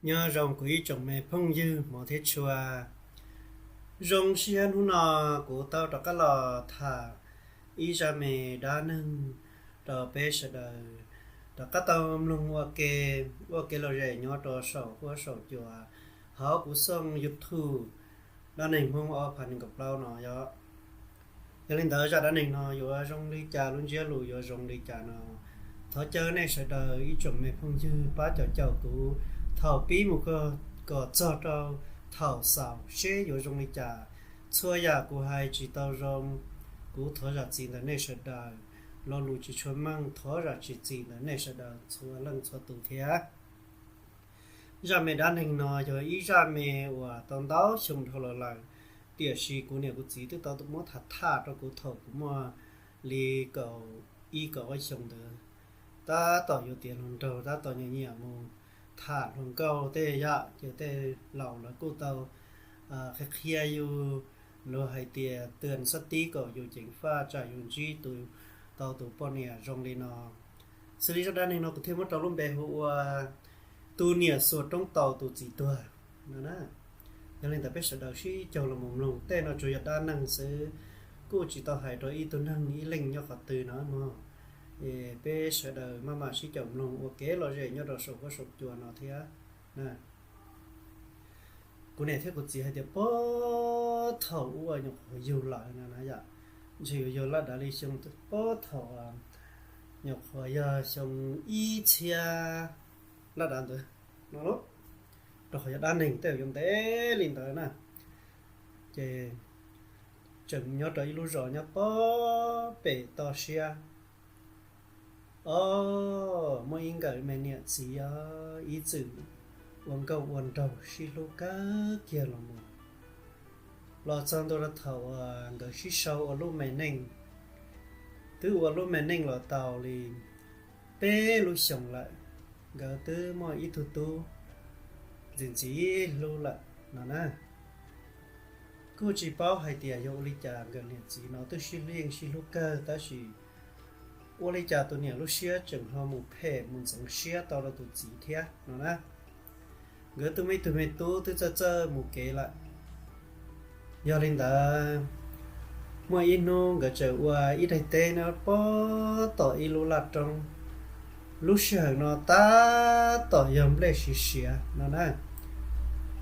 Nyob zoo kuv ib tsoom me phooj ywg hmov thiab tshua. Zoo siab hnub no kuv tau rov qab los tham ib zaj me dab neeg rau peb sawv daws rov qab tau mloog ua ke, ua kev lom zem nyob rau saum huab saum cua hauv kuv xoo YouTube dab neeg Hmoob ob phav nees nkaum plaub no yog. Yog li ntawd zaj dab neeg no yuav zoo li cas, lub ntsiab lus yuav zoo li cas no, thov caw nej sawv daws ib tsoom me phooj ywg pab caum caum kuv thaum pib mus kom txog rau thaum xaus seb yuav zoo li cas. Txhua yam kuv hais tsis tau zoo, kuv thov zam txim ntawm nej sawv daws. Lo lus tsis tshua meej, thov zam txim ntawm nej sawv daws txhua leej txhua tus thiab. Zaj me dab neeg no yog ib zaj me uas tau ntau xyoo dhau los lawm, tiam sis kuv niam kuv txiv twb tau muab tham tham rau kuv thaum kuv muaj li kaum ib kaum ob xyoos ntawd. Tab tom yuav tiav hluas nraug, tab tom nyiam nyiam mus tham hluas nkauj tej yam, ces tej laus lawv kuj tau qhia qhia yus, luag hais tias twb xab tib kom yus ceev faj tsam yus ntsib tau tus poj niam zoo li no. Xws li zaj dab neeg no kuv thiaj muab rau lub npe hu ua tus niam xuas roob taus tus txiv tuag no na. Yog li ntawd peb sawv daws sib caug los mus mloog. Tej no tsuas yog dab neeg xwb, kuj tsis tau hais rau ib tug neeg ib leeg nyob qhov twg no mog. Es peb sawv daws maj mam sib caum mloog ua kev lom zem nyob rau saum huab saum cua no thiab. Kuv niam thiab kuv txiv hais tias puag thaum ub nyuam qhuav yug lawm no na yom, ntshe yuav yog laj dav li xyoo, puag thaum nyuam qhuav yog xyoo ib txhiab laj dav ntawd no, rau qhov yog dab neeg tej yuav ntev li ntawd na. Ces tseem nyob rau ib lub zos nyob puag pem toj siab. Os, muaj ib nkawm me niam txiv os, ib txwm ua nkauj ua nraug sib hlub kawg kiag los mus. Los txog ntua rau thaum uas nkawd sib sau ua lub me neej, twb ua lub me neej los tau li peb lub xyoos lawm, nkawd twb muaj ib tug tub ntxim ntxim hlub lawm no na. Kuj tsis paub hais tias yog ua li cas nkawd niam txiv no twb sib hlub, yeej sib hlub kawg, tab sis ua li cas tus niam lub siab tseem ho mus phem mus ntxeev siab tau rau tus txiv thiab no na. Nkawd twb muaj ib tug me tub twb txawj txawj mus kev lawm. Yog li ntawd, muaj ib hnub nkawd tseem ua ib daim teb nyob puag tom ib lub laj roob. Lub sij hawm no tab tom yog nplej siav siav no na,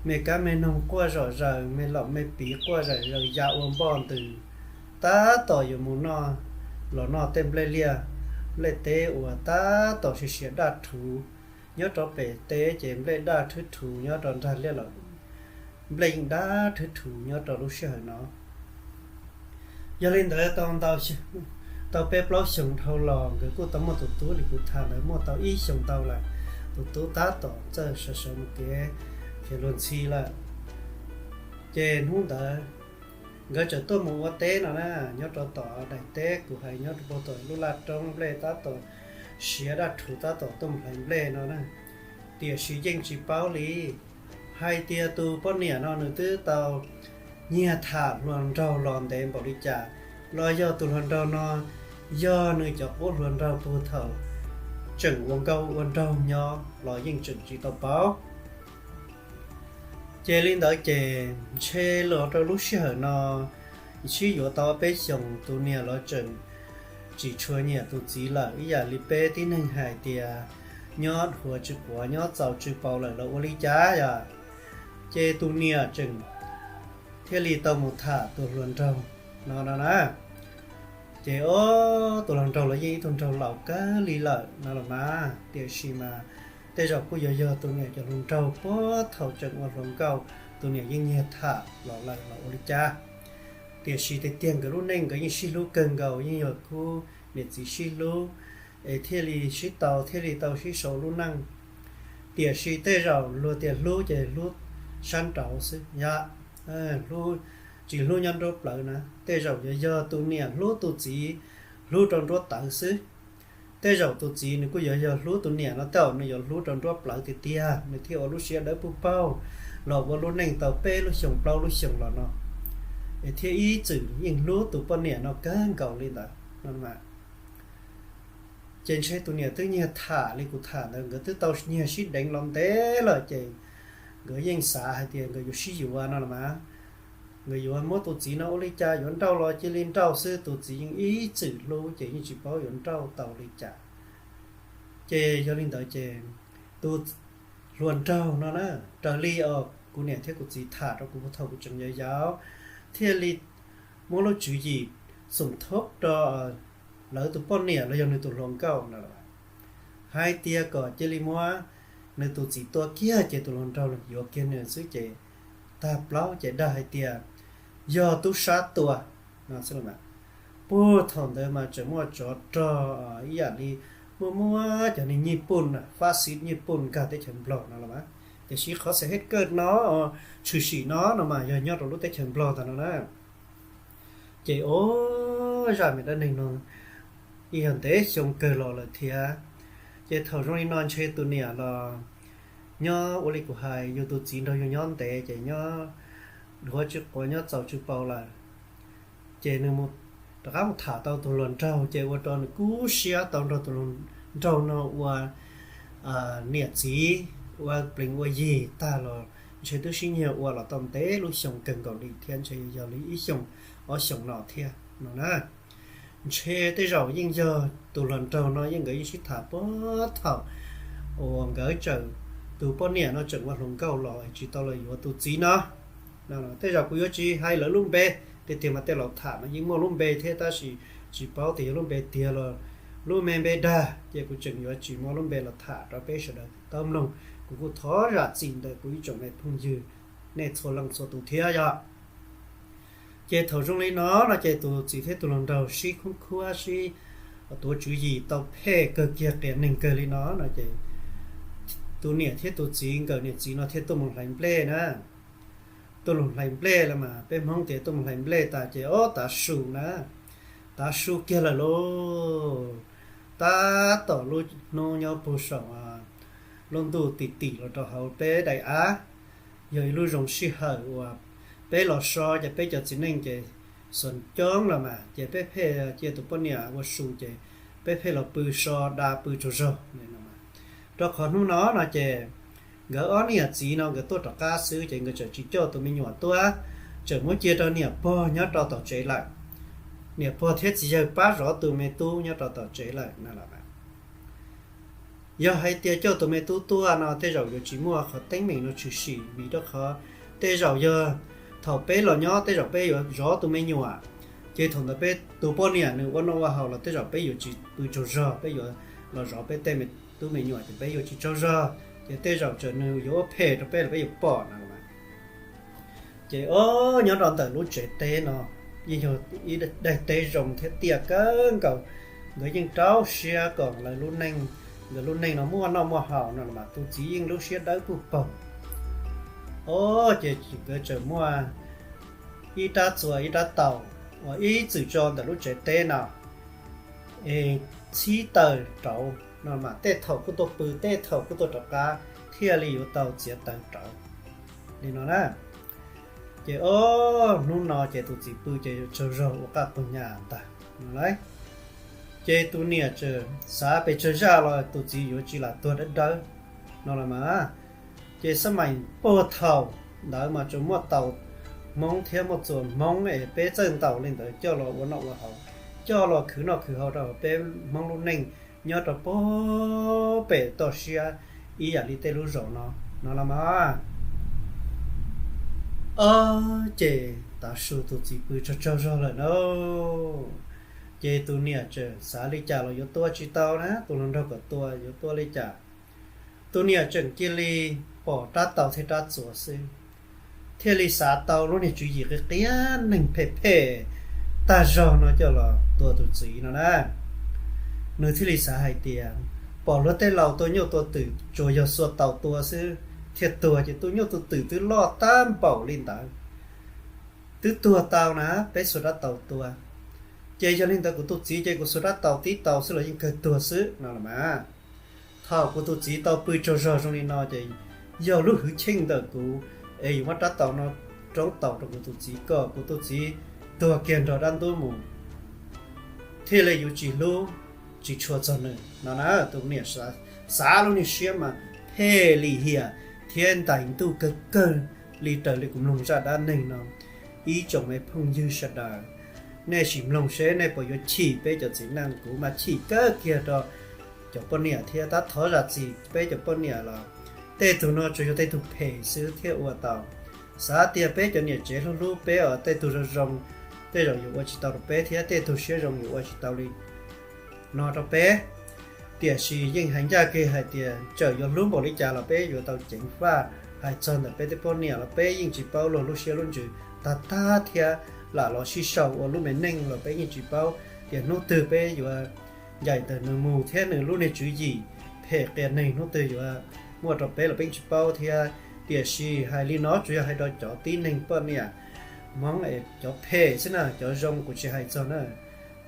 me kab me noog quaj zom zaws, me laum me piv quaj zom zaws ya ua npoj ntws, tab tom yuav mus noj, los noj tej nplej liaj nplej teb uas tab tom siav siav daj rhuv. Nyob rau pem teb ces nplej daj rhuv rhuv, nyob rau nrag liaj los nplej yeej daj rhuv rhuv nyob rau lub sij hawm no. Yog li ntawd tau ntau, tau peb plaub xyoos dhau los nkawd kuj tau muaj tus tub li kuv tham ntawd muaj tau ib xyoos ntau lawm. Tus tub tab tom txawj sawv sawv mus kev, kev luag ntxhi lawm. Ces hnub ntawd nkawd tseem tuaj mus ua teb no na, nyob rau tom daim teb kuv hais nyob rau puag tom lub laj roob nplej tab tom siav daj rhuv tab tom tuaj mus hlais nplej no na. Tiam sis yeej tsis paub li hais tias tus poj niam no nws twb tau nyiag tham hluas nraug los ntev npaum li cas, los yog tus hluas nraug no yog nws cov qub hluas nraug puag thaum tseem ua nkauj ua nraug nyob los yeej tseem tsis tau paub. Ces li ntawd ces ntshe los rau lub sij hawm no sib yuav tau peb xyoos tus niam los tseem tsis tshua nyiam tus txiv lawm, ib yam li peb tib neeg hais tias nyob dhuav tsis quav, nyob txaus tsis paus lawm los ua li cas yom. Ces tus niam tseem thiaj li tau mus tham tus hluas nraug no no na. Ces ob tug hluas nraug los yeej ib tug nraug laus kawg li lawm no los mas, tiam sis mas tej zaum kuj yuav yog tus niam cov hluas nraug puag thaum tseem ua hluas nkauj tus niam yeej nyiag tham los lawm los ua li cas. Tiam sis tiag tiag nkawd lub neej nkawd yeej sib hlub kawg nkaus, yeej yog khub niam txiv sib hlub, es thiaj li sib tau, thiaj li tau sib sau lub neej. Tiam sis tej zaum luag tias hlub ces hlub sab nraud xwb yom, tsis hlub nyob nruab plawv na. Tej zaum yuav yog tus niam hlub tus txiv hlub rau nruab tawv xwb. Tej zaum tus txiv nws kuj yuav yog hlub tus niam no, tej zaum nws yuav hlub rau nruab plawv tiag tiag nws thiaj ua lub siab dawb paug paug los ua lub neej tau peb lub xyoos plaub lub xyoos los no, es thiaj ib txwm yeej hlub tus poj niam no kawg nkaus li ntawd no. Ces ntshe tus niam twb nyiag tham li kuv tham ntawd, nkawd twb tau nyiag sib deev los ntev lawm ces nkawd yeej xav hais tias nkawd yuav sib yuav no los mas, nkawd yuav muab tus txiv no ua li cas, yuav nrauj los cia li nrauj xwb, tus txiv yeej ib txwm hlub ces yeej tsis paub yuav nrauj tau li cas. Ces yog li ntawd ces tus hluas nraug no na, raws li os kuv niam thiab kuv txiv tham rau kuv thaum kuv tseem yau yau, thiaj li muab lub tswv yim xoom thob rau lawv tus poj niam los yog nws tus hluas nkauj no hais tias kom cia li muab nws tus txiv tua kiag ces tus hluas nraug yuav kiag nws xwb ces tag plaub ces dag hais tias yog tub sab tua no xwb. Puag thaum ntawd mas tseem muaj tsov rog ib yam li muaj muab cov niag Nyij Pooj, fab xib Nyij Pooj nkag teb chaws Nplog no los mas, tiam sis qhov xam hej kawj no, tshwm sim no no mas yog nyob rau lub teb chaws Nplog ntag no na. Ces o, zaj me dab neeg no yog ntev xyoo kawg los lawm thiab. Ces thaum zoo li no ntshe tus niam los nyob ua li kuv hais, yus tus txiv nrog yus nyob ntev ces nyob dhuav tsis quav nyob txaus tsis paus lawm. Ces nws mus rov qab mus tham tau tus hluas nraug ces ua rau nws kub siab tau nrog tus hluas nraug no ua niam txiv ua plees ua yig tag los ntshe twb sib nyiag ua los tau ntev lub xyoo kawg nkaus li thiab, ntshe yog li ib xyoos ob xyoos no thiab no na. Ntshe tej zaum yeej yog tus hluas nraug no yeej nkawd yeej sib tham puag thaum uas nkawd tseem, tus poj niam no tseem ua hluas nkauj los tsis tau los yuav tus txiv no. Tej zaum kuv yuav tsis hais lawv lub npe, tiag tiag mas tej laus tham mas yeej muaj lub npe thiab tab sis tsis paub tias yog lub npe tiag los lub me npe dag, ces kuv tseem yuav tsis muab lub npe los tham rau peb sawv daws tau mloog. Kuv kuj thov zam txim ntawm kuv ib tsoom me phooj ywg nej txhua leej txhua tus thiab yog. Ces thaum zoo li no no ces tus txiv thiab tus hluas nraug sib khoob khuab sib tuav tswv yim tau phem kawg kiag qias neeg kawg li no no ces tus niam thiab tus txiv nkawm niam txiv no thiaj tuaj mus hlais nplej na. Tuaj mus hlais nplej los mas peb Hmoob tias tuaj mus hlais nplej tas ces ob tav su na, tav su kiag lawm lauj. Tab tom lub hnub nyob puag saum lub ntuj tim tim los rau hauv peb daim av, yog ib lub zoo sij hawm uas peb los so ces peb cov txiv neej ces xom coob los mas ces peb pheej cia tus poj niam ua su ces peb pheej los pw so da pw tsaug zog. Rau qhov hnub no no ces nkawd ob niam txiv no nkawd tuaj rov qab xwb ces nkawd tseem tsis coj tus me nyuam tuaj, tseem muab cia rau niam pog nyob rau tom tsev lawm. Niam pog thiab txiv yawg pab zov tus me tub nyob rau tom tsev lawm no los mas. Yog hais tias coj tus me tub tuaj no tej zaum yuav tsis muaj qhov teeb meem no tshwm sim vim rau qhov tej zaum yog thaum peb los nyob tej zaum peb yuav zov tus me nyuam, ces thaum ntawd peb tus poj niam nws ua noj ua haus los tej zaum peb yuav tsis pw tsaug zog, peb yuav los zov peb tej me tub me nyuam ces peb yuav tsis tsaug zog, ces tej zaum txawm nws yuav ua phem rau peb los peb yuav pom no. Ces o, nyob rau ntawm lub tsev teb no yeej yog ib daim teb zoo thiab tiaj kawg nkaus, nkawd yeej rau siab kom lawv lub neej, nkawd lub neej no muaj noj muaj haus no los mas tus txiv yeej lub siab dawb puj paug. O, ces nkawd tseem muaj ib rab txuas ib rab taus uas ib txwm tso ntawm lub tsev teb no es txhib taws rauv no mas tej thaum kuj tuaj pw tej thaum kuj tuaj rov qab thiaj li yuav tau txiav taws rauv li no na. Ces o, hnub no ces tus txiv pw ces tsaug zog ua qaj qug nyas ntag no lauj. Ces tus niam tseem xav pes tsawg zaj los tus txiv yuav tsis lam tuag dawb dawb no los mas. Ces xab mais puag thaum ntawd mas tsuas muaj taus Hmoob thiab muaj txuas Hmoob es peb txawj ntaus li ntawd coj los ua noj ua haus, coj los khwv noj khwv haus rau peb Hmoob lub neej nyob rau puag pem toj siab ib yam li tej lub zos no no los mas. O, ces tav su tus txiv pw tsaug tsaug zog lawm na. Ces tus niam tseem xav li cas los yuav tua tsis tau na, tus hluas nraug kom tua yuav tua li cas. Tus niam tseem cia li pom rab taus thiab rab txuas xwb, thiaj li xav tau lub niag tswv yim qia qia neeg phem phem tag zog no coj los tua tus txiv no na. Nws thiaj li xav hais tias pom luag tej laus tua nyuj tua twm tsuas yog xuas taus tua xwb thiaj tuag, ces tus nyuj tus twm twb loj tab npaum li ntawd twb tuag tau na, peb xuas rab taus tua. Ces yog li ntawd kuv tus txiv ces kuv xuas rab taus tib taus xwb los yeej kawg tuag xwb no los mas. Thaum kuv tus txiv tau pw tsaug zog zoo li no ces yog lub hwj chim ntawm kuv es yuav muab rab taus no roob taus rau kuv tus txiv kom kuv tus txiv tuag kiag nrog dab ntub mus, thiaj li yuav tsis hlub tsis tshua txog nws no na. Tus niam xav lub niag siab mas phem lim hiam, thiab ntais ntuj kawg kawg li raws li kuv mloog zaj dab neeg no. Ib tsoom me phooj ywg sawv daws, nej sim mloog seb nej puas yuav chim peb cov txiv neej. Kuv mas chim kawg kiag rau cov poj niam thiab tab thov zam txim peb cov poj niam los tej tug no tsuas yog tej tug phem xwb thiaj ua tau. Xav tias peb cov niam tsev hlub hlub peb os, tej tug zoo zoo tej zaum yuav ua tsis tau rau peb thiab tej tug siab zoo yuav ua tsis tau li no rau peb. Tiam sis yeej hais ncaj kiag hais tias txawm yuav hlub npaum li cas los peb yuav tau ceev faj. Hais txog ntawm peb tej poj niam los peb yeej tsis paub luag lub siab lub ntsws tag tag thiab, lam los sib sau ua lub me neej los peb yeej tsis paub tias hnub twg peb yuav ncaim ntawm nws mus thiab nws lub niag tswv yim phem qias neeg hnub twg yuav muaj rau peb los peb yeej tsis paub thiab. Tiam sis hais li no tsuas yog hais rau cov tib neeg poj niam Hmoob es cov phem xwb na, cov zoo kuv tsis hais txog na.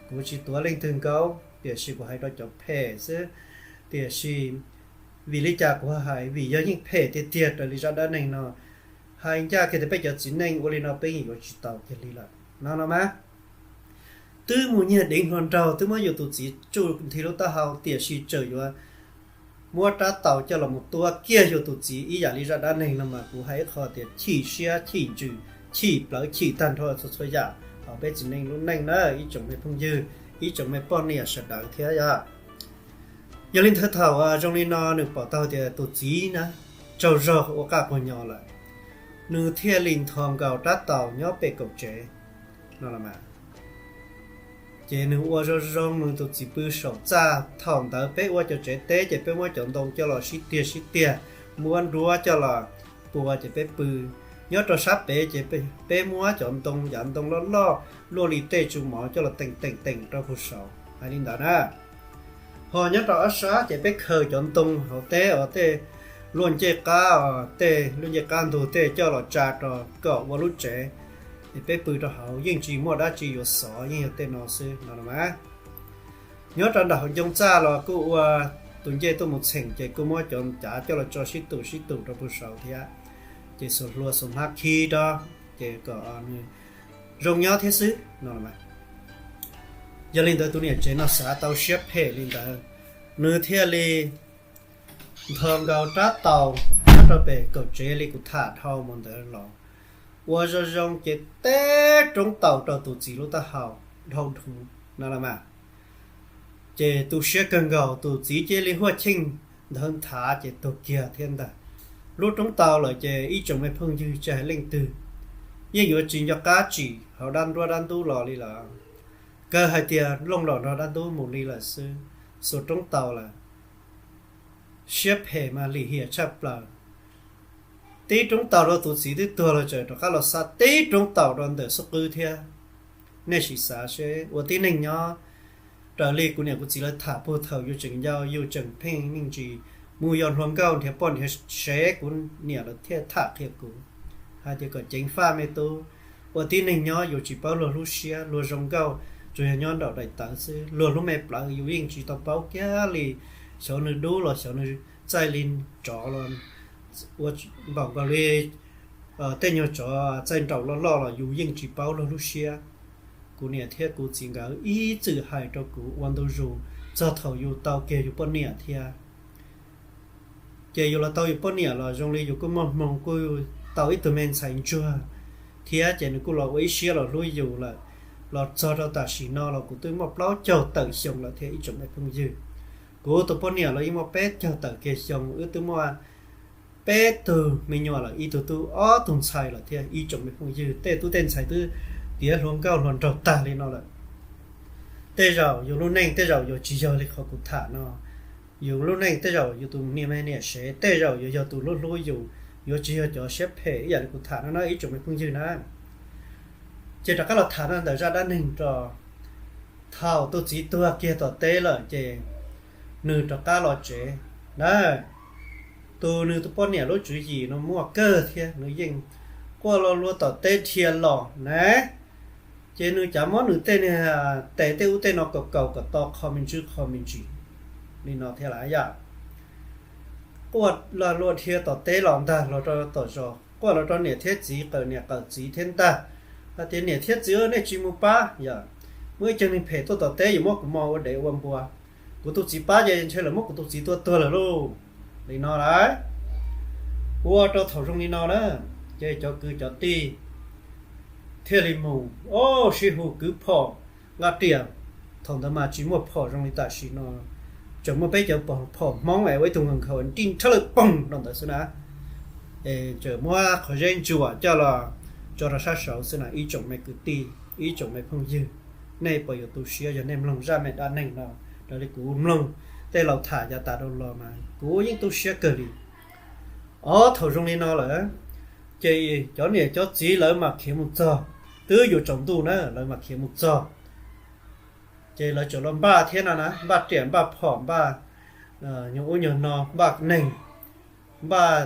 Kuv tsis tuav leej twg nkaub, tiam sis kuv hais rau cov phem xwb. Tiam sis vim li cas kuv hais? Vim yog yeej phem tiag tiag raws li zaj dab neeg no. Hais ncaj kiag tias peb cov txiv neej ua li no peb yeej yuav tsis tau kiag li lawm no no mas. Twb mus nyiag deev hluas nraug, twb muab yus tus txiv tsuj nthi lub taub hau, tiam sis tseem yuav muab rab taus coj los mus tua kiag yus tus txiv ib yam li zaj dab neeg no mas kuv hais ib qho tias chim siab chim ntsws, chim plawv chim tag nrho txhua txhua yam hauv peb txiv neej lub neej na ib tsoom me phooj ywg, ib tsoom me poj niam sawv daws thiab yom. Yog li ntawd thaum zoo li no nws pom tau tias tus txiv na tsaug zog ua qaj quag nyo lawm, nws thiaj li nthos nkaus rab taus nyob pem kaum tsev no los mas. Ces nws ua zoo zoo nws tus txiv pw saum txaj. Thaum ntawd peb ua cov tsev teb ces peb muab cov ntoo coj los sib tiag sib tiag, muab nruab coj los pua ces peb pw. Nyob rau sab pem ces peb muab cov ntoo, yav ntoo loj loj luaj li tej tsu mov coj los teem teem teem rau puag saud hais li ntawd na. Ho nyob rau ob sab ces peb khaws cov ntoo hauv teb uas tej luaj ncej qab, tej luaj ncej qab ntug tej coj los tsa rau kom ua lub tsev, es peb pw rau hauv yeej tsis muaj dab tsi yuav xov, yeej yog tej no xwb no los mas. Nyob rau nram hauv ncoo txaj los kuj ua tus ncej tuaj mus txheem ces kuj muab cov cav coj los tso sib tus sib tus rau puag saud thiab, ces xuas hlua xuas hmab khib rau, ces kom nws zoo nyob thiab xwb no los mas. Yog li ntawd tus niam tsev no xav tau siab phem li ntawd, nws thiaj li nthos nkaus rab taus nyob rau pem kaum tsev li kuv tham dhau mus ntawd los, ua zoo zoo ces teb roob taus rau tus txiv lub taub hau dhau dhau no los mas. Ces tu siab kawg nkaus, tus txiv cia li huaj cheej nthawv nthav ces tuag kiag thiab ntag. Lub roob taus lawm ces ib tsoom me phooj ywg tsis hais leej twg yeej yuav tsis nco qab tsim hauv dab nruab dab ntub los li lawm. Kawg hais tias looj los nrog dab ntub mus li lawm xwb, xuas roob taus lawm. Siab phem mas lim hiam tshaj plaws. Tib roob taus rau tus txiv twb tuag los tseem rov qab los xa tib roob taus rau ntawm xub qwb thiab. Nej sim xav seb ua tib neeg nyob raws li kuv niam kuv txiv lawv tham puag thaum yus tseem yau yus tseem pheej me ntsis, mus yos hluas nkauj nrhiav poj nrhiav sev, kuv niam lawv thiaj tham qhia kuv hais tias kom ceev faj me tub, ua tib neeg nyob yus tsis paub luag lub siab, luag zoo nkauj tsuas yog nyob nraum daim tawv xwb, luag lub me plawv yus yeej tsis tau paub kiag li. Xyov nws dub los xyov nws txaij li tsov los ua npaum nkaus li tej nyuag tsov txaij nraum loj loj los yus yeej tsis paub luag lub siab. Kuv niam thiab kuv txiv nkawd ib txwm hais rau kuv ua ntu zus txog thaum yus tau kiag yus poj niam thiab. Ces yus los tau yus poj niam los zoo li yus kuj muaj hmoo kuj tau ib tug me ntxhais ntsuag thiab, ces nws kuj los ua ib siab los hlub yus lawm. Los txog rau tam sim no los kuv twb muaj plaub caug tawm xyoo lawm thiab ib tsoom me phooj ywg. Kuv tus poj niam los yeej muaj peb caug tawm kiag xyoo, wb twb muaj peb tug me nyuam lawm, ib tug tub ob tug ntxhais lawm thiab ib tsoom me phooj ywg. Tej tub tej ntxhais twb tiav hluas nkauj hluas nraug tag li no lawm. Tej zaum yus lub neej tej zaum yuav tsis yog li qhov kuv tham no. Yus lub neej tej zaum yus tus niam me niam sev tej zaum yuav yog tus hlub hlub yus, yuav tsis yog cov siab phem ib yam li kuv tham no na ib tsoom me phooj ywg na. Ces rov qab los tham no ntawm zaj dab neeg tso. Thaum tus txiv tuag kiag tom teb lawm ces nws rov qab los tsev na. Tus nws tus poj niam lub tswv yim no muaj kawg thiab, nws yeej quaj lo lua tom teb dhia los na. Ces nws cav muab nws tej niag tes tej ub tej no kaus kaus kom to qho me ntsis qho me ntsis li no thiab lawm yom. Quaj lo lua dhia tom teb los ntag los rau tom zos, quaj los rau niam thiab txiv, qawm niam qawm txiv thiab ntag. Hais tias niam thiab txiv, nej tsis mus pab yom, muaj ib co neeg phem tuaj tom teb yuav muab kuv mos ua dev ua npua. Kuv tus txiv pab ces ntshe lawv muab kuv tus txiv tua tuag lawm lauj. Li no lawm. Ua rau thaum zoo li no na, ces cov kwv cov tij thiaj li mus, o, sib hu kwv phom nqa riam. Thaum ntawd mas tsis muaj phom zoo li tam sim no, tseem muaj peb cov phom Hmoob es ua ib tug nkhaus nkhaus nrij nrhab lawm poog rau ntawd xwb na. Es tseem muab qhov zeb ntsuam coj los tso rau sab saud xwb na. Ib tsoom me kwv tij, ib tsoom me phooj ywg, nej puas yuav tu siab yog nej mloog zaj me dab neeg no raws li kuv mloog tej laus tham yav tas dhau los mas kuv yeej tu siab kawg li. Ob, thaum zoo li no lawm, ces cov niam cov txiv lawv mam khiav mus txog, twb yuav tsaus ntuj na lawv mam khiav mus txog. Ces lawv tseem los npaj thiab no na, npaj riam npaj phom npaj nyuag ub nyuag no, npaj neeg, npaj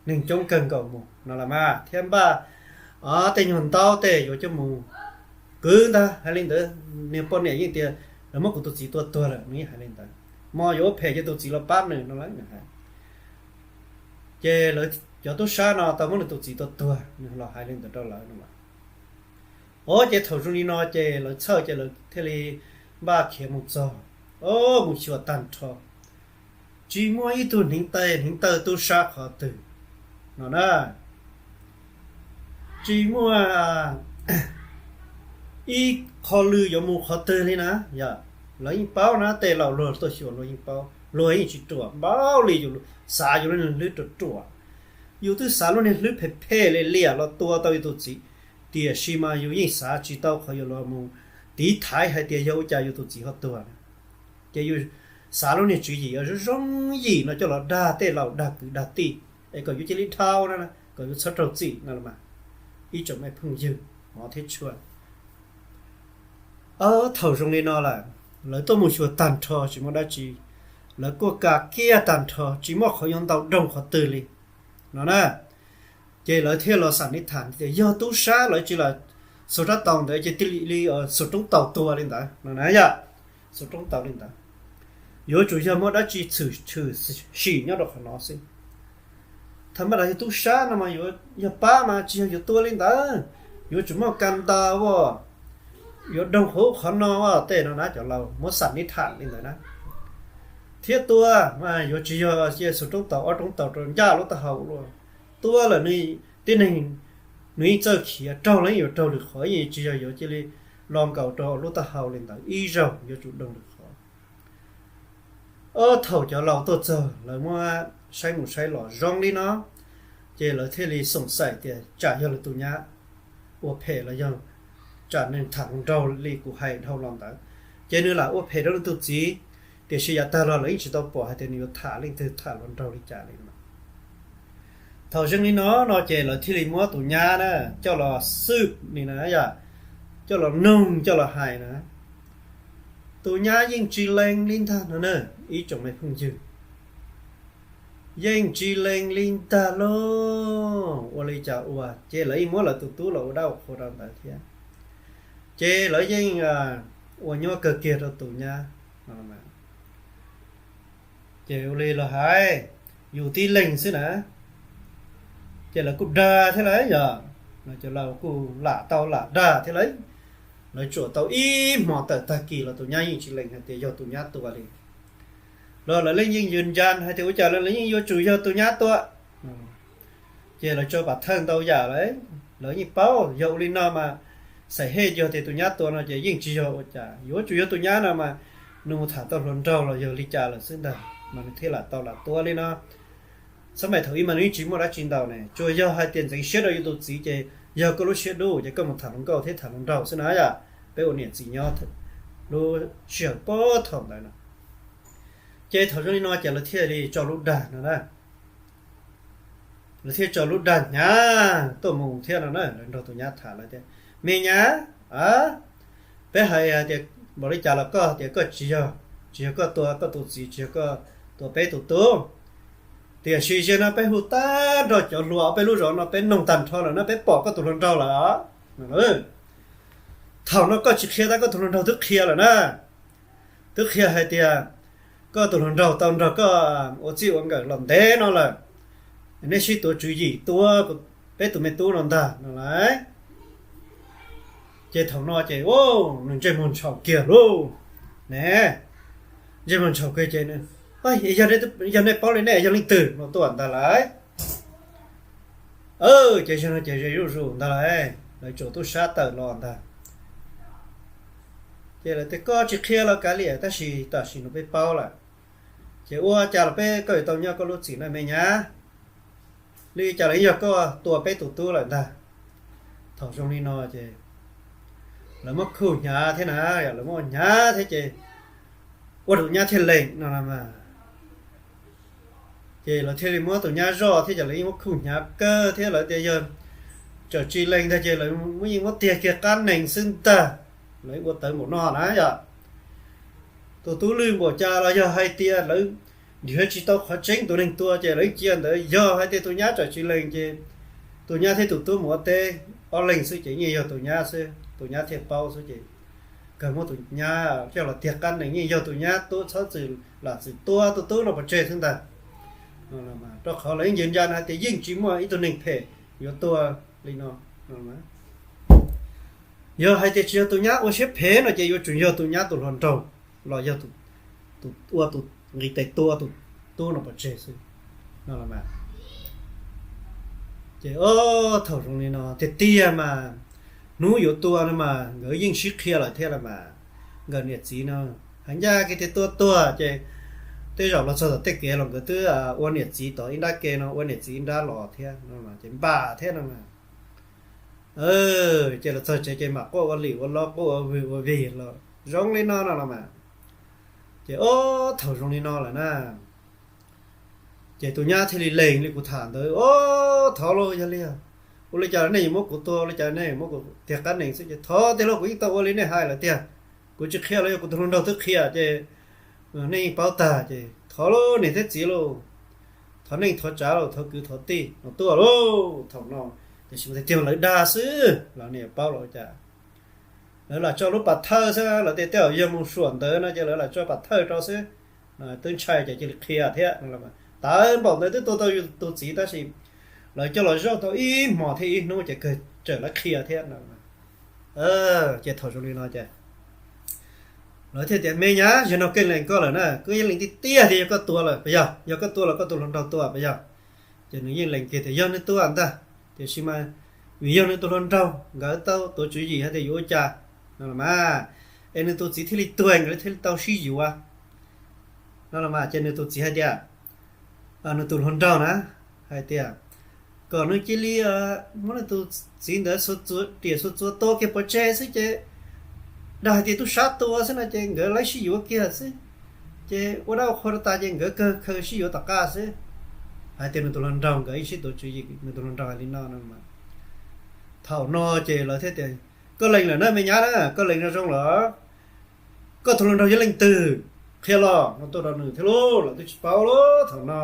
neeg coob kawg nkaus mus no los mas thiab npaj tej nyuag ntaub tej yuav coj mus kwv ntag. Hais li ntawd, niag poj niam yeej tias lawv muab kuv tus txiv tua tuag lawm, nws yeej hais li ntawd. Hmo yuav ua phem ces tus txiv los pab nws no lawm nws hais. Ces lawv cov tub sab no tau muab nws tus txiv tua tuag, nws los hais li ntawd rau lawv no. Ob, ces thaum zoo li no ces lawv txhawj ces lawv thiaj li npaj khiav mus txog, o, mus xyuas tag nrho, tsis muaj ib tug hneev tes hneev taw tub sab qhov twg no na. Tsis muaj ib qho lw yuav mus qhov twg li na. Yog lawv yeej paub na, tej laus luag tuaj xyuas luag yeej paub, luag yeej tsis ruam npaum li yus xav yus lub niag hlwb ruam ruam. Yus twb xav lub niag hlwb phem phem li liam los tua tau yus tus txiv, tiam sis mas yus yeej xav tsis tau qhov yuav los mus tiv thaiv hais tias yog ua cas yus tus txiv ho tuag na. Ces yus xav lub niag tswv yim zoo zoo yim no coj los dag tej laus dag kwv dag tij, es kom yus cia li dhau na, kom yus txhob raug txim no los mas, ib tsoom me phooj ywg hmov thiab tshua. Ob, thaum zoo li no lawm, lawv tuaj mus xyuas tag nrho tsis muaj dab tsi, lawv kuaj ka kiag tag nrho tsis muaj qhov yuav ntaus doog qhov twg li no na. Ces lawv thiaj los xam nib tham tias yog tub sab lawv tsis lam xuas rab taus ntawd ces thiaj li xuas roob taus tua li ntawd no na yom. Xuas roob taus li ntawd, yuav tsum yog muaj dab tsi tshwm tshwm sim nyob rau qhov no xwb. Thaum maj das yog tub sab no mas yuav yog pab mas tsis yog yuav tua li ntawd, yuav tsum muaj kas ntas as, yuav doog qhov ub qhov no as tej no na. Cov laus muab xam nib tham li ntawd na. Thiab tua mas yuav tsis yog cia xuas roob taus ob roob taus rau ncaj lub taub hau luaj. Tua lawm nws tib neeg nws yeej txawj khiav, raug los yeej yuav raug lwm qhov, yeej tsis yog yuav cia li lo nkaus rau lub taub hau li ntawd, ib zaug yuav tsum doog lwm qhov. Ob, thaum cov laus tuaj txog lawv muab saib mus saib los zoo li no, ces lawv thiaj li xoom xaim tias tsam yog lawv tus nyab ua phem los yog tsam nws tham hluas nraug li kuv hais dhau los ntawd, ces nws lam ua phem rau nws tus txiv. Tiam sis yav tag los lawv yeej tsis tau pom hais tias nws yuav tham leej twg, tham hluas nraug li cas li no. Thaum zoo li no no ces lawv thiaj li muab tus nyab na coj los xwb ni na yom, coj los noog coj los hais na. Tus nyab yeej tsis lees li ntag no na, ib tsoom me phooj ywg. Yeej tsis lees li ntag lauj. Ua li cas ua ces lawv yeej muab lawv tus tub los ua dab ua qhua rau ntawd thiab. Ces lawv yeej ua nyuaj kawg kiag rau tus nyab. Ces ua li los hais, yus tib leeg xwb na, ces lawv kuj dag thiab lauj, yog cov laus kuj lam tau lam dag thiab lauj. Lawv tsuam tau ib hmo tawm tag kis los tus nyab yeej tsis lees hais tias yog tus nyab tua li. Los lawv yeej yeej yws ncas hais tias ua cas lawv yeej yuav tsum yog tus nyab tua. Ces lawv tso pam thawj ntau yam lawm, lawv yeej paub yog ua li no mas xaim hej yog tias tus nyab tua no ces yeej tsis yog ua cas, yuav tsum yog tus nyab no mas nws mus tham tau hluas nraug los yog li cas lawm xwb ntag mas nws thiaj lam tau lam tua li no. Xab maim thaum ub mas nws yeej tsis muaj dab tsi ntau ne, tsuas yog hais tias ntxeev siab rau yus tus txiv ces yog koj lub siab dub ces koj mus tham hluas nkauj thiab tham hluas nraug xwb na yom. Peb ua niam txiv nyob lub sij hawm puag thaum ntawd no. Ces thaum zoo li no ces lawv thiaj li tso lub dag no na. Lawv thiaj tso lub dag hnyav tuaj mus thiab no na, lawv nrog tus nyab tham lawv tias, me nyab, peb hais hais tias npaum li cas los koj tias koj tsis yog, tsis yog koj tua koj tus txiv, tsis yog koj tua peb tus tub. Tiam sis zaum no peb hu tag nrho cov hluas peb lub zos no peb noog tag nrho lawm na, peb pom koj tus hluas nraug lawm. Thaum no koj tsis qhia tab koj tus hluas nraug twb qhia lawm na. Twb qhia hais tias koj tus hluas nraug tau nrog koj ua txij ua nkawm los ntev no lawm, neb sib tuav tswv yim tua peb tus me tub no ntag no lauj. Ces thaum no ces nws ntsej muag ntshaum kiag lauj ne. Ntsej muag ntshaum kiag ces, yog nej paub li nej yog leej twg no tuaj ntag lauj. Ces zaum no ces ze zuj zus ntag lauj, lawv tsuas tub sab tawm los ntag. Ces lawv tias koj tsis qhia los kav liam, tab sis tam sim no peb paub lawm, ces ua cas los peb koj yuav tau nyob koj lub txim na me nyab. Li cas los yog koj tua peb tus tub lawm ntag. Thaum zoo li no ces lawv muab khuj hnyav thiab na, lawv muab hnyav thiab ces ua tus nyab thiaj lees no mas. Ces lawv thiaj li muab tus nyab zoj thiab ces lawv yeej muab khuj hnyav kawg thiab lawv tias yog tseem tsis lees ntag ces lawv muab yeej muab tiag kiag qab nees xwb ntag. Lawv ua tawv npaum no na yom. Tus tub lwj npaum cas los yog hais tias lawv nrhiav tsis tau qhov tseeb tus neeg tua ces lawv cia ntawd, yog hais tias tus nyab tseem tsis lees ces tus nyab thiab tus tub mus ua teb ob leeg xwb ces yeej yog tus nyab xwb, tus nyab thiaj paub xwb ces kawg muab tus nyab coj los tiag qab nees, yeej yog tus nyab tub txhob txwm lam txwm tua tus tub no pov tseg xwb ntag. Rau qhov lawv yeej ncaj ncees hais tias yeej tsis muaj ib tug neeg phem yuav tua li no. Yog hais tias tsis yog tus nyab ua siab phem no ces yuav tsum yog tus nyab tus hluas nraug los yog tus ua tus nqis tes tua tus tub no pov tseg xwb no. Ces thaum zoo li no tiag tiag mas hnub yuav tua no mas nkawd yeej sib qhia lawm thiab los mas. Nkawd niam txiv no hais ncaj kiag tias tua tuag ces tej zaum los txog tom tej kev los nkawd twb ua niam txiv tom ib nrab ke no, ua niam txiv ib nrab los thiab no ces npam thiab no mas. Ces los txog tsev ces mam quaj ua lim ua lob, quaj ua vwg ua vig los zoo li no no los mas. Ces ob thaum zoo li no lawm na, ces tus nyab thiaj li lees li kuv tham ntawd, ob thov lauj, yog li ua li cas nej yuav muab kuv tua, ua li cas nej yuav muab kuv tiag qab nees xwb ces thov tiag lauj, kuv yeej tau ua li nej hais lawm tiag. Kuv tsis qhia los yog kuv tus hluas nraug twb qhia ces nej yeej paub tag ces thov lauj niam thiab txiv lauj, thov neej thov tsav lauj, thov kwv thov tij no tuaj lauj. Thaum no tiam sis tiag tiag lawv dag xwb los nej paub los ua cas. Lawv lam tso lub pas thawj xwb, lawv tias tej zaum yog mus suam ntawd no ces lawv lam tso pas thawj rau xwb. Twb ntshai ces cia li qhia thiab. Tawv npaum ntawd twb tua tau yus tus txiv tab sis lawv coj los zoj tau ib hmos thiab ib hnub ces kawg tseem lawv qhia thiab. Ces thaum zoo li no ces lawv thiaj tias me nyab, zaum no koj lees koj lawm na, koj yeej lees tiag tiag tias yog koj tua lawm puas yog? Yog koj tua los koj tus hluas nraug tua puas yog? Ces nws yeej lees kiag tias yog nws tua ntag, tiam sis mas vim yog nws tus hluas nraug nkawd tau tuav tswv yim hais tias yuav ua cas no los mas, es nws tus txiv thiaj li tuag nkawd thiaj li tau sib yuav no los mas. Ces nws tus txiv hais tias, nws tus hluas nraug na hais tias kom nws cia li muab nws tus txiv ntawd riam xuas txuas tua kiag pov tseg xwb ces dag hais tias tub sab tua xwb no ces nkawd lawv sib yuav kiag xwb, ces ua dab ua qhua rau tas ces nkawd kawg khaws sib yuav tom qab xwb. Hais tias nws tus hluas nraug nkawd ib sib tuav tswv yim, nws tus hluas nraug hais li no no. Thaum no ces lawv thiaj tias koj lees lawm na me nyab na, koj lees zoo zoo lawm, koj tus hluas nraug yog leej twg, qhia los no tuaj rau nws thiab lauj. Lawv twb tsis paub lauj. Thaum no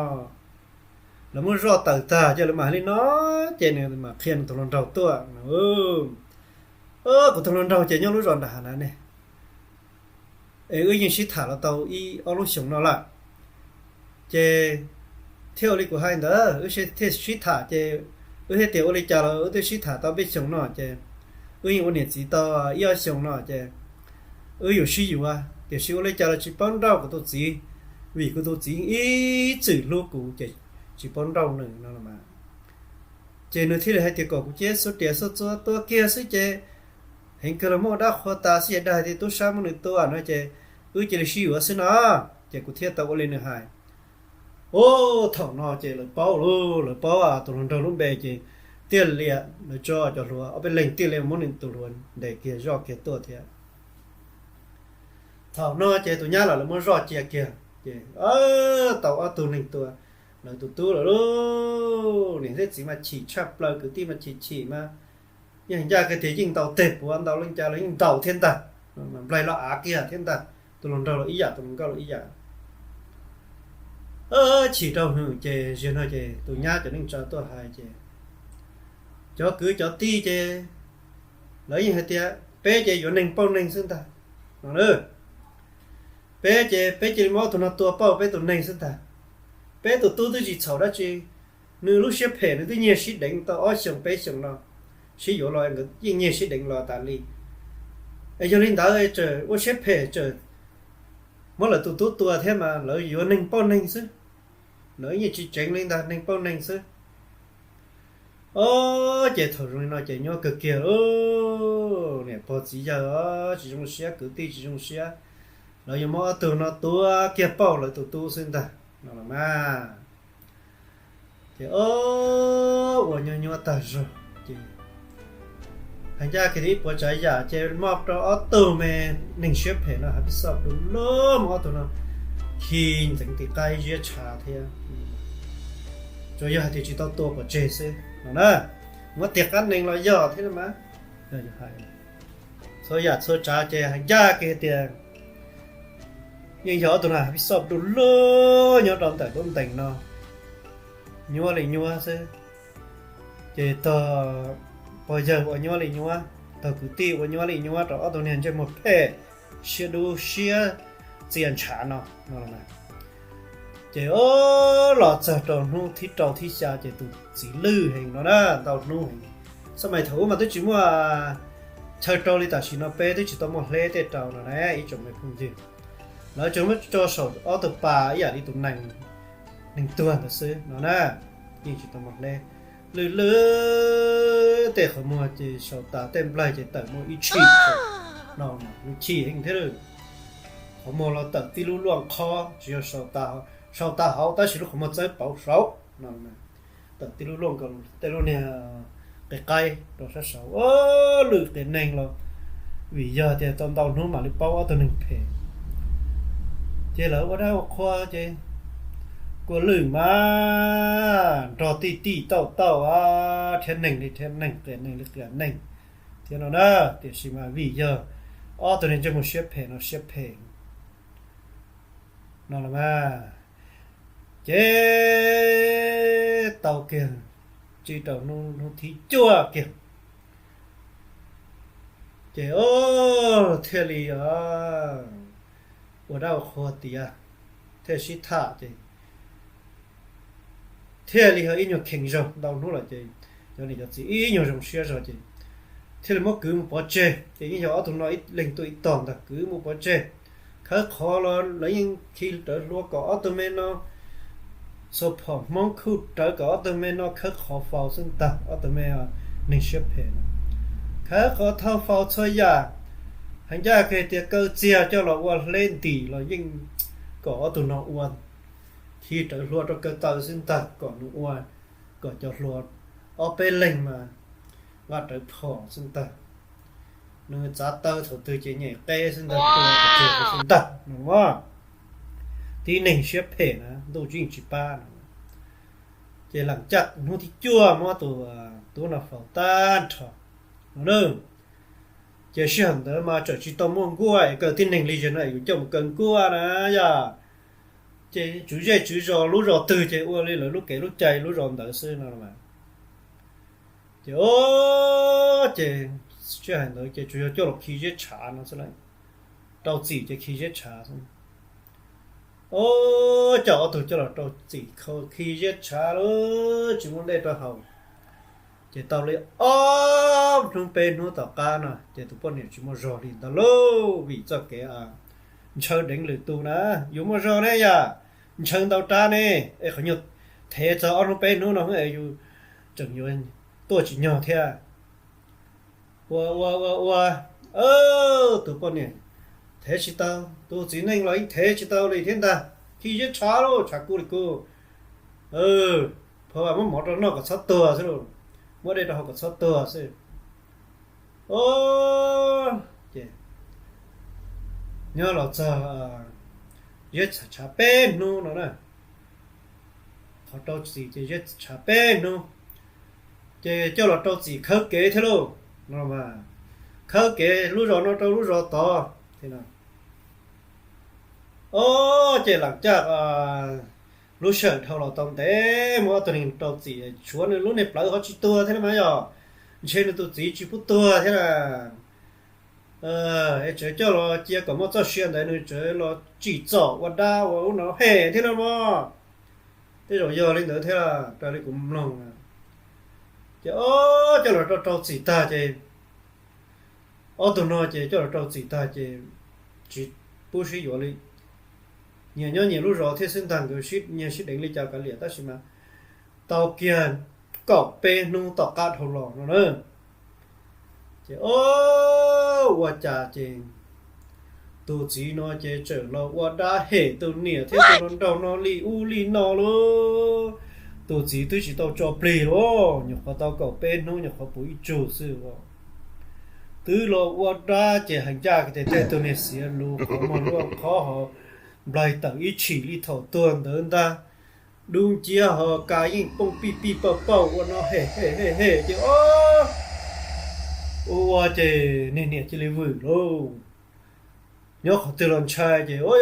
lawv muab zoj tawm tag ces lawv mam li no, ces nws mam qhia nws tus hluas nraug tuaj. Kuv tus hluas nraug ces nyob lub zos nram hav na ne, es wb yeej sib tham los tau ib ob lub xyoos no lawm. Ces thiaj ua li kuv hais ntawd, wb thiaj sib tham ces wb thiaj tias ua li cas los wb twb sib tham tau peb xyoos no ces wb yeej ua niam txiv tau ib ob xyoos no ces wb yuav sib yuav, tiam sis ua li cas los tsis paub nrauj kuv tus txiv, vim kuv tus txiv ib txwm hlub kuv ces tsis paub nrauj nws no los mas. Ces nws thiaj li hais tias kom kuv cia li xuas riam xuas txuas tua kiag xwb ces heev kawg los muaj dab qhua tas xwb ces dag hais tias tub sab muab nws tua no ces wb cia li sib yuav xwb no. Ces kuv thiaj tau ua li nws hais. Ub, thaum no ces lawv paub lauj, lawv paub tus hluas nraug lub npe ces thiaj li lawv tso cov hluas ob peb leeg thiaj li muab nws tus hluas ntes kiag zoj kiag tuaj thiab. Thaum no ces tus nyab los lawv muab zoj cia kiag ces tau ob tug neeg tua lawv tus tub lawm lauj. Niam thiab txiv mas chim tshaj plaws, kwv tij mas chim chim mas yeej ncaj kiag tias yeej ntaus teg puav ntaus leej cas los yeej ntaus thiab ntag, nplaig los av kiag thiab ntag. Tus hluas nraug los ib yam, tus hluas nkauj los ib yam. Chim rau hwv ces zaum no ces tus nyab cov neej tsa tuaj hais ces cov kwv cov tij ces lawv yeej hais tias peb ces yuav neeg pauj neeg xwb ntag no. Peb ces peb cia li muab tus no tua pauj peb tus neeg xwb ntag. Peb tus tub twb tsis txhaum dab tsi, nws lub siab phem nws twb nyiag sib deev tau ob xyoos peb xyoos no, sib yuav los nkawd yeej nyiag sib deev los tas li. Es yog li ntawd tseem ua siab phem tseem muab lawv tus tub tua thiab mas lawv yuav neeg pauj neeg xwb. Lawv yeej tsis tseev li ntag, neeg pauj neeg xwb. Ob, ces thaum zoo li no ces nyuaj kawg kiag lauj, niam pog txiv yawg tsis zoo siab, kwv tij tsis zoo siab, lawv yuav muab ob tug no tua kiag pauj lawv tus tub xwb ntag no los mas. Ces ob, ua nyuaj nyuaj tag zog ces hais ncaj kiag tias ib puas tsav yam ces muab rau ob tug me neeg siab phem no hais pib xauj du lug, muab ob tug no khi ntxeev tim qab ziab tshav thiab. Tsuas yog hais tias tsis tau tua pov tseg xwb no na, muab tiag qab nees los yog thiab mas. Txhua yam txhua tsav ces hais ncaj kiag tias yeej yog ob tug no hais pib xauj du lug nyob rau ntawm lub ntees no nyuaj li nyuaj xwb. Ces tog pog yawg ua nyuaj li nyuaj, tog kwv tij ua nyuaj li nyuaj rau ob tug niag ntsej muag phem siab dub siab txias ntshav no no. Ces ob, los txog rau hnub thib rau thib xya ces tus txiv lwj heev no na, ntau hnub heev. Xab mais thaum ub mas twb tsis muaj chaw rau li tam sim no, peb twb tsis tau muaj hleb tej rau no na ib tsoom me phooj ywg. Lawv tsuas muab tso saum ob tug pas ib yam li tus nees, neeg tuag ntawd xwb no na, yeej tsis tau muaj hleb. Lwj lwj tej qhov muag ces saum tas, tej nplaig ces tawm muaj ib tshim no, lub chim heev thiab lawm. Qhov muag los tawm tib lub luaj qhov, tsis yog saum tas hauv tab sis lub qhov muag txawb pauv saud no. Tawm tib lub luaj nkaus tej lub niag qe qaib rau sab saud, lwj qias neeg los vim yog tias tau ntau hnub mam li paub ob tug neeg phem. Ces lawv ua dab ua qhua ces kua lwj mas nrog tij tij tauj tauj, rhiab neeg li rhiab neeg, qias neeg li qias neeg thiab no na. Tiam sis mas vim yog ob tug neeg ntsej muag siab phem no siab phem no los mas, ces tau kiag tsis rau hnub thib cuaj kiag ces thiaj li ua dab ua qhua tiav, thiaj sib tham ces thiaj li ho ib nyuag kheev zog ntau hnub lawm ces cov niam cov txiv ib nyuag zoo siab zog ces thiaj li muab kwv mus pov tseg. Ces yeej yog ob tug no ib leeg tuaj ib tog ntag, kwv mus pov tseg. Khawb qhov los lawv yeej khi rawv hlua kom ob tug me no, xuas phom hmoob khuj rawv kom ob tug me no khawb qhov faus xwb ntag, ob tug me neeg siab phem no. Khawb qhov thauj faus txhua yam, hais ncaj kiag tias kaw txiag coj los ua hleb ntim los yeej kom ob tug no ua, khi rawv hlua rau kaw taw xwb ntag kom nws ua, kom cov hlua ob peb leeg mas nqa rawv phom xwb ntag. Nws txav taw thaum twg ces nyem qeb xwb ntag, tua tag xwb ntag no. Tib neeg siab phem na ntuj tsis yeej tsis pab no. Ces lam caj hnub thib cuaj muab tus tub no faus tag nrho no na. Ces sij hawm ntawd mas tseem tsis tau muaj nkuaj es kaw tib neeg li zog no es yuav coj mus kaw nkuaj na yom. Ces tswv zej tswv zos lub zos twg ces ua li lawv lub kev lub cai lub zos ntawd xwb no. Ces o, ces sij hawm ntawd ces tsuas yog coj los khi ziab tshav no xwb, rau txim ces khi ziab tshav xwb. O, coj ob tug coj los rau txim khi ziab tshav lawm tsis muaj dej rau haus. Ces tau li ob hnub peb hnub tom qab no ces tus poj niam tsis muaj zog li ntag lauj, vim txoj kev ntshaw deev lwm tus na. Yus muaj zog ne yom, ntshaw ntau rab ne, es qhov nyuag thev txog ob hnub peb hnub no es yus tseem yuav tuaj tsis nyog thiab. Ua ua ua ua, tus poj niam thev tsis tau, tus txiv neej los yeej thev tsis tau li thiab ntag. Khi ziab tshav lauj, tshav kub li kub. Pha vas muab mov rau noj kom txhob tuag xwb lauj, muab dej rau haus kom txhob tuag xwb. Ces nyob los txog ziab tshav peb hnub no na, qhov rau txim ces ziab tshav peb hnub, ces coj los rau txim khawb kev thiab lauj no. Khawb kev lub zos no rau lub zos tod. O, ces lam caj lub sij hawm dhau los tau ntev, muab ob tug neeg rau txim, tshuav nws lub niag plawv ho tsis tuag thiab na mas yog, ntshe nws tus txiv tsis pub tuag thiab na. Es tseem coj los cia kom muaj txoj sia ntawd nws tseem los tsim txom ua dab ua ub no hem thiab na mog. Tej zaum yog li ntawd thiab raws li kuv mloog. Ces o, coj los rau rau txim tag ces ob tug no ces coj los rau txim tag ces tsis pub sib yuav li. Nyias nyob nyias lub zos thiab xwb ntag, nkawd nyias sib deev li cas kav liam, tab sis mas tau kiag kaum peb hnub tom qab dhau los no na. Ces o, ua cas ces tus txiv no ces txawm los ua dab hem tus niam thiab tus hluas nraug no li ub li no lauj. Tus txiv twb tsis tau tso plig lauj, nyuam qhuav tau kaum peb hnub, nyuam qhuav puv ib tsug xwb os, twb los ua dab ces hais ncaj tias tej tus niag xiav lus qhov muag luaj qhov ho nplaig tawm ib tshim li thaum tuag ntawd ntag. Dub nciab ho ka yeej pooj pij pij pauj pauj ua no hem hem hem hem ces o, ua ua ces niag niam cia li vwm lauj. Nyob qhov twg los ntshai ces o,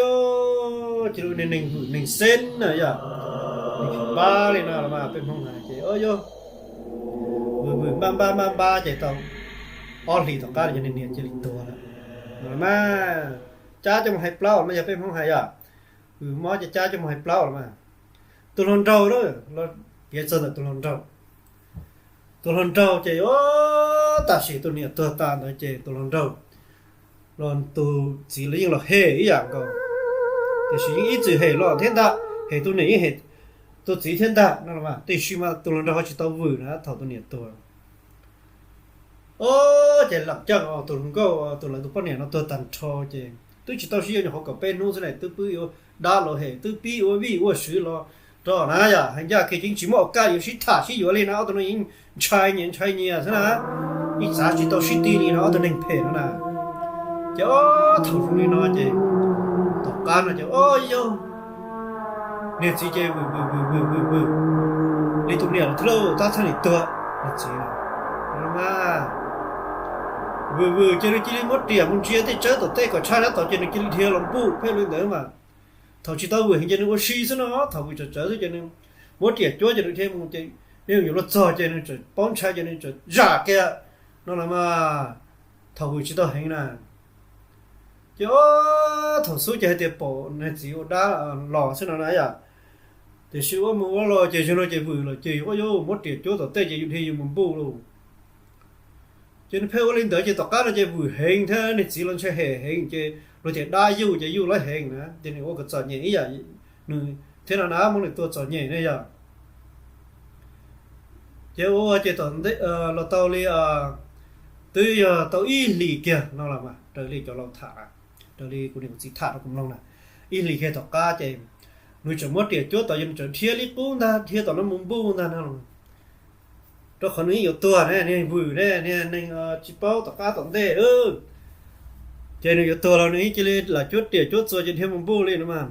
cia li ua niag neeg vwm neeg xeeb na yom. Neeg pab li no los mas peb Hmoob hais ces o, vwm vwm npab npab npab npab ces tau ob hlis tom qab ces niag niam cia li tuag lawm. Mas cab coj mus hais plaub los mas yog peb Hmoob hais yom, vwm mob ces cab coj mus hais plaub los mas. Tus hluas nraug, piav txog ntawm tus hluas nraug, tus hluas nraug ces o, tam sim tus niam tuag tas ntawd ces tus hluas nraug los tus txiv los yeej los hem ib yam nkaus, tiam sis yeej ib txwm hem los thiab ntag, hem tus niam yeej hem tus txiv thiab ntag no los mas, tiam sis mas tus hluas nraug ho tsis tau vwm na thaum tus niam tuag. O, ces lam caj tus hluas nkauj, tus lawv tus poj niam no tuag tag nrho ces twb tsis tau sib yuav, nyuam qhuav kaum peb hnub xwb ne twb pib ua dab los hem, twb pib ua vij ua sw los rau na yom. Hais ncaj kiag ces tsis muaj o kaj yuav sib tham sib yuav li na, ob tug no yeej ntshai nyias ntshai nyias xwb na, yeej txav tsis tau sib ti li no ob tug neeg phem no na. Ces o, thaum zoo li no ces tom qab no ces o, yog niag txiv ces vwm vwm vwm vwm vwm vwm li tus niam lawm thiab lauj, tab txhaj nim tuag. Niag txiv no mas vwm vwm ces nws cia li muab riam mus ntsia tej tsawb tom tej kom tshaj sab tod ces nws cia li dhia los npuj pheej li ntawd mas. Thaum tsis tau vwm heev ces nws ua si xwb no, thaum vwm tsawv tsawv xwb ces nws muab riam cuab ces nws dhia mus ces nws yuav luag txog ces nws tseem paub ntshai ces nws tseem zam kiag no los mas. Thaum vwm tsis tau heev na ces o, thaum xub ces hais tias pom niag txiv ua dab los xwb no na yom. Tiam sis ua mus ua los ces yog no ces vwm los ces ua yuav muab riam cuab tom tej ces yus dhia yus mus npuj lauj. Ces nws pheej ua li ntawd ces tom qab no ces vwm heev thiab niag txiv los ntshai hem heev ces luag tias dab yuj ces yuj lawv heev na ces nws ua kom txom nyem ib yam nws thiab no na, muab nws tua txom nyem ne yom. Ces ua ua ces los tau li twb yog tau ib hlis kiag no los mas raws li cov laus tham, raws li kuv niam kuv txiv tham rau kuv mloog na, ib hlis kiag tom qab ces nws tseem muab riam cuab tod ces nws tseem dhia li qub ntag, dhia tom no mus npuj ntag no, rau qhov nws yeej yuav tuag ne, niag vwm ne, niag neeg tsis paub tom qab tom ntej. Ces nws yuav tuag los nws yeej cia li lam cuab riam cuab txuas ces dhia mus npuj li no mas.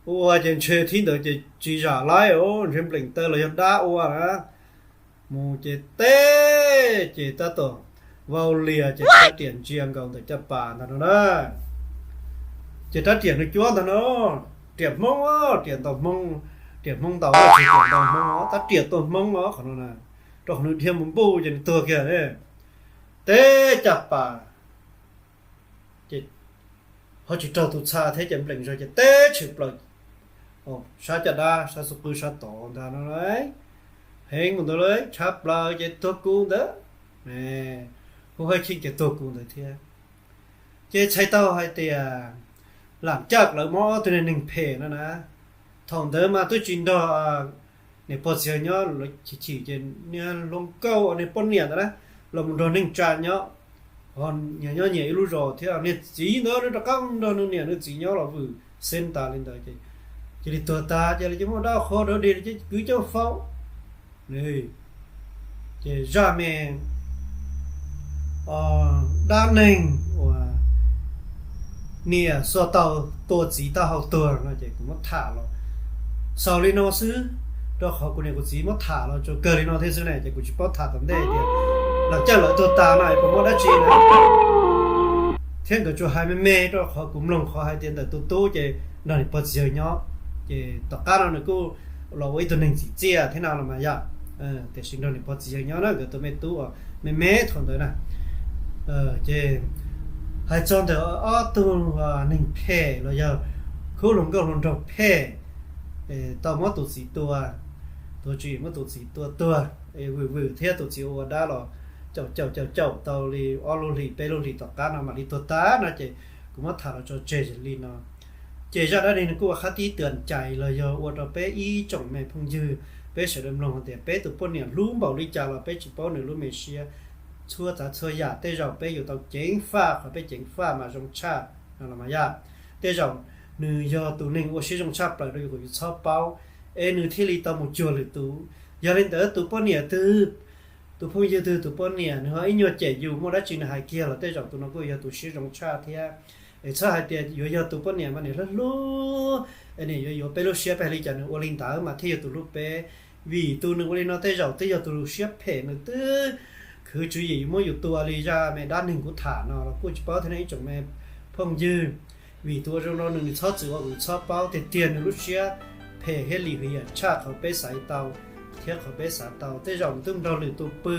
Ua ces ntshe thib ntawd ces tsis zam laib os, ntshe npleem taw los yog dab ua na. Mus ces teb ces tab tom vau lias ces rab riam ntsia nkaus ntawm caj pas ntag no na. Ces rab riam nws cuab ntag no, riam Hmoob, riam ntaus Hmoob, riam Hmoob ntaus, riam ntaus Hmoob, tab riam tua Hmoob os qhov no na. Rau qhov nws dhia mus npuj ces nws tuag kiag. Teb caj pas ces ho tsis raug tus txha thiab ces npleem zog ces teb tshwm plaws sab caj dab sab xub qwb sab tod ntag no lauj. Heev mus ntawd lauj, tshab plaws ces tuag kuv ntawd. Hu haj cheej ces tuag kuv ntawd thiab. Ces txhais tau hais tias lam caj lawv muab ob tug neeg phem no na. Thaum ntawd mas twb tsis nrog niam pog txiv yawg nyob, lawv chim chim ces niag hluas nkauj niag poj niam ntawd na los mus nrog neej tsa nyob, nyias nyob nyias ib lub zos thiab niag txiv ntawd nws rov qab nrog nws niam nws txiv nyob los vwm xeeb tas li ntawd ces cia li tuag tas ces lawv cia muab dab qhuas rau dej kwv coj faub. Ces zaj me dab neeg uas niam xuas tau tua txiv taub hau tuag no ces kuv muab tham los xaus li no xwb, rau qhov kuv niam kuv txiv muab tham los tsuas kawg li no thiab xwb na ces kuv tsis paub tham tom ntej tias los caj lawv tuag tas no es puas muaj dab tsi na. Thiab nkawd tsuas hais me me rau qhov kuv mloog qhov hais tias ntawm tus tub ces nrog niam pog txiv yawg nyob, ces tom qab no nws kuj los ua ib tug neeg txim txiaj thiab no los mas yom. Tiam sis nrog niam pog txiv yawg nyob na, nkawd tus me tub uas me me thaum ntawd na. Ces hais txog ntawm ob tug neeg phem los yog khub hluas nkauj hluas nraug phem, tau muab tus txiv tua, tuag tsis muab tus txiv tua tuag, vwm vwm thiab tus txiv ua dab los caum caum caum caum tau li ob lub hlis peb lub hlis tom qab no mam li tuag tag no ces kuv muab tham los tso tseg li no. Ces zaj dab neeg nws kuj ua qhab tib tw cai los yog ua rau peb ib tsoom me phooj ywg, Peb sawv daws mloog tias peb tus poj niam hlub npaum li cas los peb tsis paub nws lub me siab txhua tsav txhua yam. Tej zaum peb yuav tau ceev faj, qhov peb ceev faj mas zoo tshaj no los mas yog tej zaum nws yog tus neeg ua siab zoo tshaj plaws rau yus kom yus txhob paub, es nws thiaj li tau mus cuag lwm tus. Yog li ntawd tus poj niam twg, tus phooj ywg twg tus poj niam nws ho ib nyuag cem yus, muaj dab tsi nws hais kiag los tej zaum tus no kuj yog tus siab zoo tshaj thiab. Es txhob hais tias yuav yog tus poj niam mas niam hlub hlub, es niam yuav yuav peb lub siab, peb hais li cas nws ua li ntawd mas thiaj yog tus hlub peb. Vim tus nws ua li no tej zaum twb yog tus siab phem, nws twb khwv tswv yim yuav muab yus tua li zaj me dab neeg kuv tham no los kuj tsis paub thiab ne ib tsoom me phooj ywg. Vim tus ua zoo rau nws, nws txhob txwm ua kom yus txhob paub tiag tiag nws lub siab phem thiab lim hiam tshaj qhov peb xaiv tau thiab qhov peb xav tau. Tej zaum nws twb nrog lwm tus pw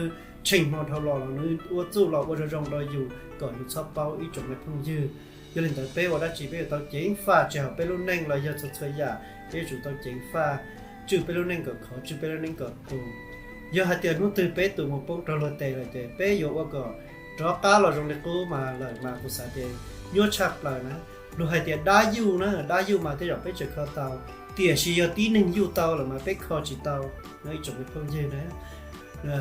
tsheej hmo dhau los los nws ua txuj los ua zoo zoo rau yus kom yus txhob paub ib tsoom me phooj ywg. Yog li ntawd peb ua dab tsi peb yuav tau ceev faj, tsis hais peb lub neej los yog txhua txhua yam peb yuav tsum tau ceev faj, tswj peb lub neej kom khov, tswj peb lub neej kom tu. Yog hais tias hnub twg peb tus mus poob rau luag tes lawm ces peb yuav ua kom rov qab los zoo li qub mas lawm mas kuv xav tias nyuaj tshaj plaws na. Luag hais tias dab yuj na, dab yuj mas tej zaum peb tseem kho tau, tiam sis yog tib neeg yuj tau lawm mas peb kho tsis tau no ib tsoom me phooj ywg na.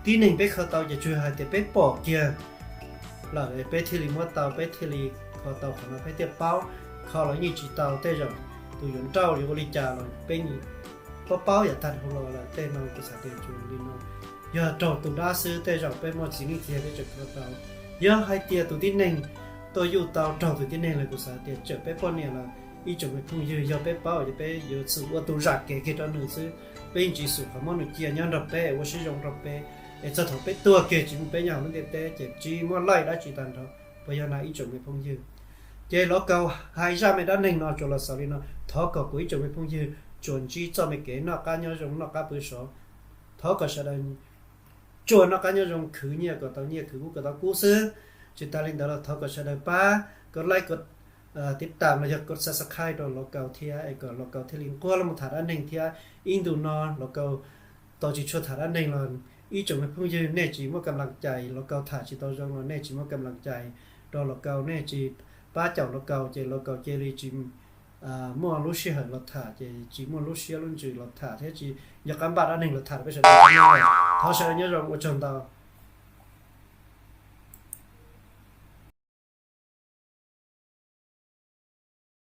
Tib neeg peb kho tau ces tsuas hais tias peb pom kiag lawm peb thiaj li muab tau, peb thiaj li kho tau qhov no peb thiaj paub. Kho los yeej tsis tau, tej zaum tus yuav nrauj yuav ua li cas los peb paub paub yam tag dhau los lawm. Tej no kuv xav tias tsuas li no, yog raug tus dab xwb tej zaum peb muaj txiv neej txiv yaig peb tseem kho tau. Yog hais tias tus tib neeg tuaj yuj tau raug tus tib neeg lawm kuv xav tias txawm peb poj niam los ib tsoom me phooj ywg yog peb paub ces peb yuav tsum ua tus zam kev kiag rau nws xwb. Peb yeej tsis xum qhov muab nws cia nyob nrog peb ua siab zoo nrog peb, es txog thaum peb tuag kiag tsis muaj peb nyob hauv lub ntiaj teb ces tsis muaj laij dab tsi tag nrho. Puas yog na ib tsoom me phooj ywg? Ces los kaus hais zaj me dab neeg no tsuas los xaus li no, thov kom kuv ib tsoom me phooj ywg tsuas ntsib txoj me kev noj qab nyob zoo noj qab pw sov. Thov kom sawv daws tsuas noj qab nyob zoo, khwv nyiaj kom tau nyiaj, khwv kub kom tau kub xwb. Tsis tas li ntawd los thov kom sawv daws pab kov like, kov tib tam los yog kov subscribe rau los kaus thiab es kom los kaus thiaj li nquag los mus tham dab neeg thiab. Ib ntus no los kaus tau tsis tshua tham dab neeg los ib tsoom me phooj ywg nej tsis muaj kam las cais, los kaus tham tsis tau zoo los nej tsis muaj kam las cais rau los kaus, nej tsis pab caum los kaus ces los kaus cia li tsis muaj lub sij hawm los tham, ces tsis muaj lub siab lub ntsws los tham thiab tsis nco qab npaj dab neeg los tham rau peb sawv daws. Thov sawv daws nyob zoo, ua tsaug ntau.